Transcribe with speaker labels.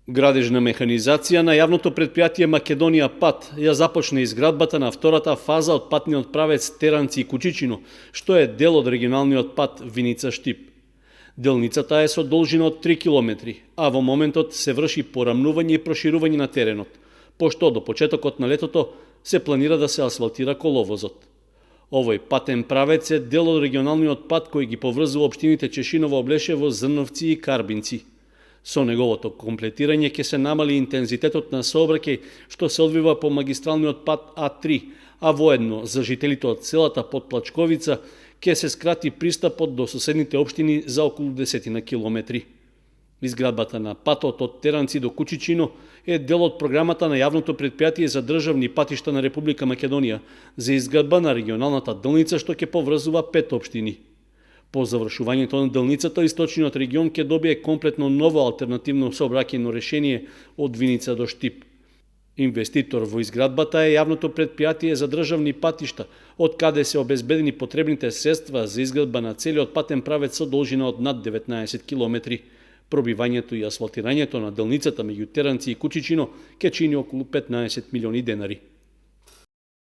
Speaker 1: Градежна механизација на јавното предпријатие Македонија Пат ја започна изградбата на втората фаза од патниот правец Теранци и Кучичино, што е дел од регионалниот пат Виница-Штип. Делницата е со должина од 3 километри, а во моментот се врши порамнување и проширување на теренот, пошто до почетокот на летото се планира да се асфалтира коловозот. Овој патен правец е дел од регионалниот пат кој ги поврзува општините Чешиново, Облешево, Зрновци и Карбинци. Со неговото комплетирање ќе се намали интензитетот на сообраќај што се одвива по магистралниот пат А3, а воедно за жителите од селата Подплачковица ќе се скрати пристапот до соседните општини за околу 10 километри. Изградбата на патот од Теранци до Кучичино е дел од програмата на јавното предпријатие за државни патишта на Република Македонија за изградба на регионалната делница што ќе поврзува 5 општини. По завршувањето на делницата, источниот регион ќе добие комплетно ново алтернативно сообраќајно решение од Виница до Штип. Инвеститор во изградбата е јавното предпријатие за државни патишта, од каде се обезбедени потребните средства за изградба на целиот патен правец со должина од над 19 километри. Пробивањето и асфалтирањето на делницата меѓу Теранци и Кучичино ќе чини околу 15 милиони денари.